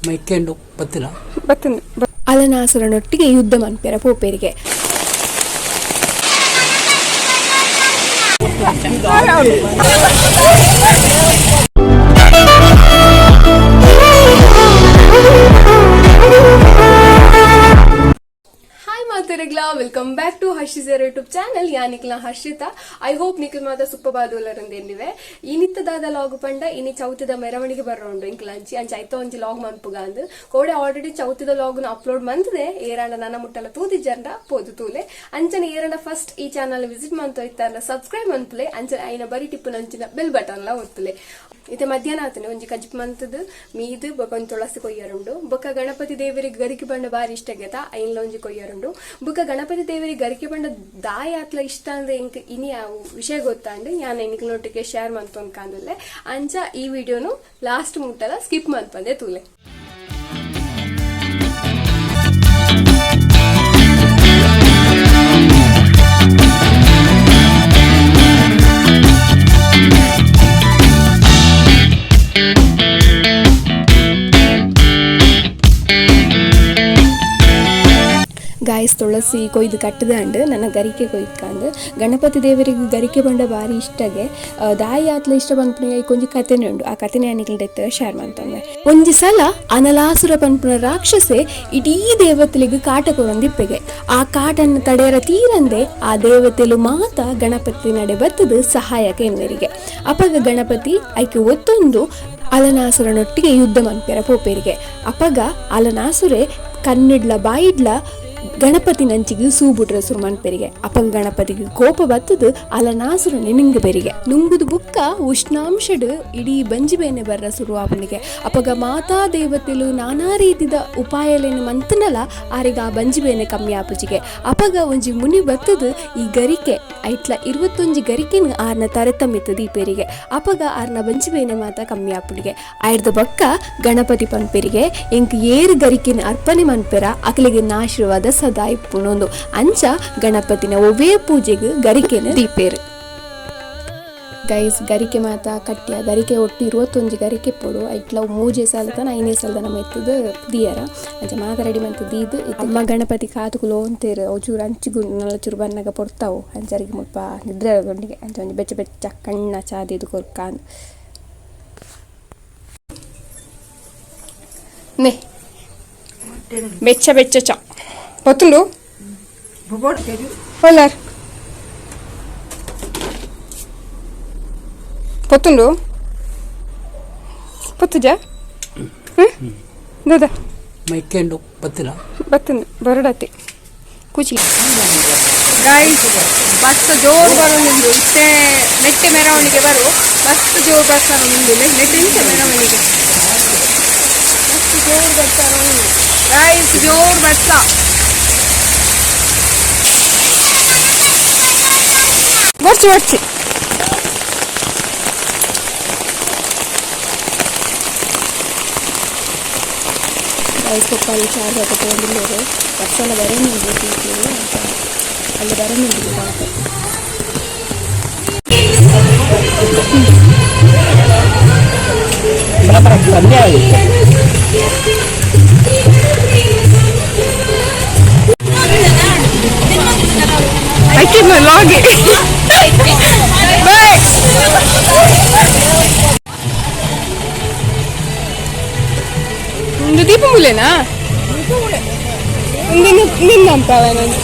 ಮೈಕೆಂಡು ಬತ್ತಿನ. ಬತ್ತಂದು. ಅಲನಾಸುರನೊಟ್ಟಿಗೆ ಯುದ್ಧ ಮನ್ಪೆರ ಪೋಪೆರಿಗೆ. ಹಾಯ್ ಮಾತರೆಗ್ಲಾ, welcome back to ಹರ್ಷಿಸರ್ YouTube channel. ಯಾನಿಕ್ಲ ಹರ್ಷಿತಾ. I hope Nikhil ಮಾತ ಸುಪ್ಪಬಾದುಲರಂದೇನಿವೆ. ಇನಿತ್ತದಾದ ಲಾಗ್ ಪಂಡ ಇನಿ ಚೌತಿದ ಮೆರವಣಿಗೆ ಬರೋಂಡು ಇಂಕ್ಲ ಅಂಚಿ ಅಂಚ ಐತ ಒಂಜಿ ಲಾಗ್ ಮನ್ಪುಗ ಅಂದ್. ಕೋಡೆ ಆಲ್ರೆಡಿ ಚೌತಿದ ಲಾಗ್ ಅಪ್ಲೋಡ್ ಮಂತದೆ. ಏರಾಂಡ ನನ್ನ ಮುಟ್ಟಲ ತೂದಿಜ್ಜಂಡ ಪೋದು ತೂಲೆ. ಅಂಚನೆ ಏರಾಂಡ ಫಸ್ಟ್ ಈ ಚಾನಲ್ ವಿಸಿಟ್ ಮಂತು ಇತ್ತಾಂಡ ಸಬ್ಸ್ಕ್ರೈಬ್ ಮನ್ಪುಲೆ. ಅಂಚನೆ ಐನ ಬರಿ ಟಿಪ್ಪುನ ಅಂಚಿನ ಬೆಲ್ ಬಟನ್ ಲ ಒತ್ತುಲೆ. ಇತ್ತೆ ಮಧ್ಯಾಹ್ನ ಆತನೆ. ಒಂಜಿ ಕಜಿಪ್ ಮಂತದ ಮೀದ್ ಬೊಕ ಒಂಜಿ ತುಳಸಿ ಕೊಯ್ಯರುಂಡು. ಬೊಕ ಗಣಪತಿ ದೇವರಿಗೆ ಗರಿಕೆ ಬಣ್ಣ ಬಾರಿ ಇಷ್ಟ ಗೆತ, ಐನ್ಲ ಒಂಜಿ ಕೊಯ್ಯರುಂಡು. ಬೊಕ ಗಣಪತಿ ದೇವರಿಗೆ ಗರಿಕೆ ಬಣ್ಣ ದಾಯ ಆತ್ಲ ಇಷ್ಟ ಅಂದ್ರೆ ಇಂಕ್ ಇನಿ ಆ ವಿಷಯ ಗೊತ್ತಾಂಡ್. ಯಾನ್ ನಿಕ್ಲೊಟ್ಟಿಗೆ ಶೇರ್ ಮಂತೊಂದು ಕಾಂದುಲ್ಲೆ. ಅಂಚ ಈ ವಿಡಿಯೋನು ಲಾಸ್ಟ್ ಮುಟ್ಟಲ ಸ್ಕಿಪ್ ಮನ್ಪಂದೆ ತೂಲೆ. ಗಾಯಸ್, ತುಳಸಿ ಕೊಯ್ದು ಕಟ್ಟದಾಂಡ್, ನನ್ನ ಗರಿಕೆ ಕೊಯ್ಕಾಂದ್. ಗಣಪತಿ ದೇವರಿಗೆ ಗರಿಕೆ ಬಂಡ ಬಾರಿ ಇಷ್ಟಗೆ. ದಾಯಿ ಆತ್ಲ ಇಷ್ಟ ಪನ್ಪುನ ಒಂಜಿ ಕತೆನೆ ಉಂಡು. ಆ ಕತೆನೆ ನಿಕ್ಲೆಡ ಶೇರ್ ಮಂತೊಂದೆ. ಒಂಜಿ ಸಲ ಅನಲಾಸುರ ಪನ್ಪುನ ರಾಕ್ಷಸೆ ಇಡೀ ದೇವತೆಲಿಗೆ ಕಾಟ ಕೊರೊಂದಿಪ್ಪೆಗೆ. ಆ ಕಾಟನ್ನು ತಡೆಯರ ತೀರಂದೆ ಆ ದೇವತೆಲು ಮಾತ ಗಣಪತಿ ನಡೆ ಬತ್ತದು ಸಹಾಯಕ ಎನ್ನುವರಿಗೆ. ಅಪಗ ಗಣಪತಿ ಐಕೆ ಒತ್ತೊಂದು ಅಲನಾಸುರನೊಟ್ಟಿಗೆ ಯುದ್ಧ ಮನ್ಪೆರ ಪೋಪೇರಿಗೆ. ಅಪಗ ಅಲನಾಸುರೆ ಕಣ್ಣಿಡ್ಲ ಬಾಯಿಡ್ಲ ಗಣಪತಿ ನಂಚಿಗೆ ಸೂಬುಟ್ರ ಸುರು ಮನ್ಪೆರಿಗೆ. ಅಪಗ ಗಣಪತಿಗೆ ಕೋಪ ಬತ್ತದು ಅಲನಾಸುರನೆ ನುಂಗು ಬೆರಿಗೆ. ನುಂಗುದು ಬುಕ್ಕ ಉಷ್ಣಾಂಶಡ್ ಇಡೀ ಬಂಜಿ ಬೇನೆ ಬರ್ರ ಸುರು ಆಪನಿಗೆ. ಅಪಗ ಮಾತಾ ದೇವತೆಲು ನಾನಾ ರೀತಿದ ಉಪಾಯಲೇನು ಮಂತನಲ ಆರಿಗ ಆ ಬಂಜಿ ಬೇನೆ ಕಮ್ಮಿ ಆಪುಜಿಗೆ. ಅಪಗ ಒಂಜಿ ಮುನಿ ಬತ್ತದು ಈ ಗರಿಕೆ ಐಟ್ಲ 21 ಗರಿಕೆನು ಆರ್ನ ತರತಮಿತ್ತು ದೀಪೇರಿಗೆ. ಅಪಗ ಆರ್ನ ಬಂಜಿ ಬೇನೆ ಮಾತ ಕಮ್ಮಿ ಆಪುಡಿಗೆ. ಆಯ್ದ ಬಕ್ಕ ಗಣಪತಿ ಪನ್ಪೆರಿಗೆ, ಎಂಕ್ ಏರು ಗರಿಕೆನ ಅರ್ಪಣೆ ಮನ್ಪೆರ ಅಕಲಿಗೆ ಆಶೀರ್ವಾದ ಸದಾ ಇಪ್ಪುನೊಂದು. ಅಂಚ ಗಣಪತಿನ ಒವ್ವೇ ಪೂಜೆಗೆ ಗರಿಕೆನ ದೀಪೇರು. ಗೈಸ್, ಗರಿಕೆ ಮಾತ ಕಟ್ಟಿಯ. ಗರಿಕೆ ಒಟ್ಟು 21 ಗರಿಕೆ ಪೊಡು. ಐಟ್ಲ ಮೂಜೆ ಸಾಲತನ ಐನೇ ಸಾಲದ ನಮ್ಮ ಎತ್ತದ ದಿಯರ. ಅಂಚ ಮಾತ ರೆಡಿ ಮಂತ ದೀದ್ ಅಮ್ಮ ಗಣಪತಿ ಕಾತುಕುಲು ಅಂತೇರು. ಅವು ಚೂರು ಅಂಚಿಗು ನಲ್ಲ ಚೂರು ಬನ್ನಗ ಪೊರ್ತಾವು. ಅಂಚರಿಗೆ ಮುಲ್ಪ ನಿದ್ರೆ ಗೊಂಡಿಗೆ. ಅಂಚ ಒಂಜಿ ಬೆಚ್ಚ ಬೆಚ್ಚ ಕಣ್ಣ ಚಾದಿದು ಕೊರ್ಕಾಂದ್ ನೆ ಬೆಚ್ಚ ಬೆಚ್ಚ ಚಾ ಗೊತ್ತುಂಡು. ಹೊಲಾರ್ ಪೊತ್ತುಂಡು ಪೊತ್ತುಜ ದಾದಾ. ಮೈಕೆಂಡು ಬತ್ತಿನ. ಬತ್ತಂದು ಬರಡತ್ತೆ ಕೂಚಿ. ಗಾಯ್ಸ್, ಬಸ್ ಜೋರು ಬರೋದು. ಇಷ್ಟೇ ನೆಟ್ಟೆ ಮೆರವಣಿಗೆ ಬರು. ಮಸ್ತ್ ಜೋರು ಬರ್ತಾರ ಮುಂದೆ. ನೆಟ್ಟೆ ಇಂಚ ಮೆರವಣಿಗೆ ಮಸ್ತ್ ಜೋರು ಬರ್ತಾರ. ಗಾಯ್ಸ್, ಜೋರು ಬರ್ಸ. ಬರ್ಚಿ ಬರ್ಚಿ. ಗೈಸ್, ಪಪ್ಪಾಯಿ ಚಾರ್ಜ್ ಹಾಕೋಕೊಂಡಿಲ್ಲರು. ಬರ್ಸಲ ಬರೋನುಂಡು ಟೀಚರು ಅಂತ ಅಲ್ಲಿ ಬರೋನುಂಡು ಪಾಪ. ಕಮ್ಮಿ ಆಗಿದೆ. ಲಾಗಿ ಬಾಯ್. ಒಂದು ದೀಪಮೂಲೆನಾ? ನಿನ್ನ ನಾನು.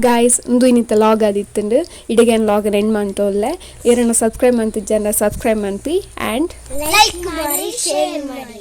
ಗಾಯ್ಸ್, ಒಂದು ಇನ್ನಿತ್ತ ಲಾಗ್ ಆದಿತ್ತುಂಡು. ಇಡಗೇನು ಲಾಗ್ ಎಂಡ್ ಮಂತೊಲ್ಲೆ. ಏರನ್ನ ಸಬ್ಸ್ಕ್ರೈಬ್ ಮಂತಿಜ್ಜಂಡ ಸಬ್ಸ್ಕ್ರೈಬ್ ಮನ್ಪಿ ಆ್ಯಂಡ್ ಲೈಕ್ ಮಾಡಿ, ಶೇರ್ ಮಾಡಿ.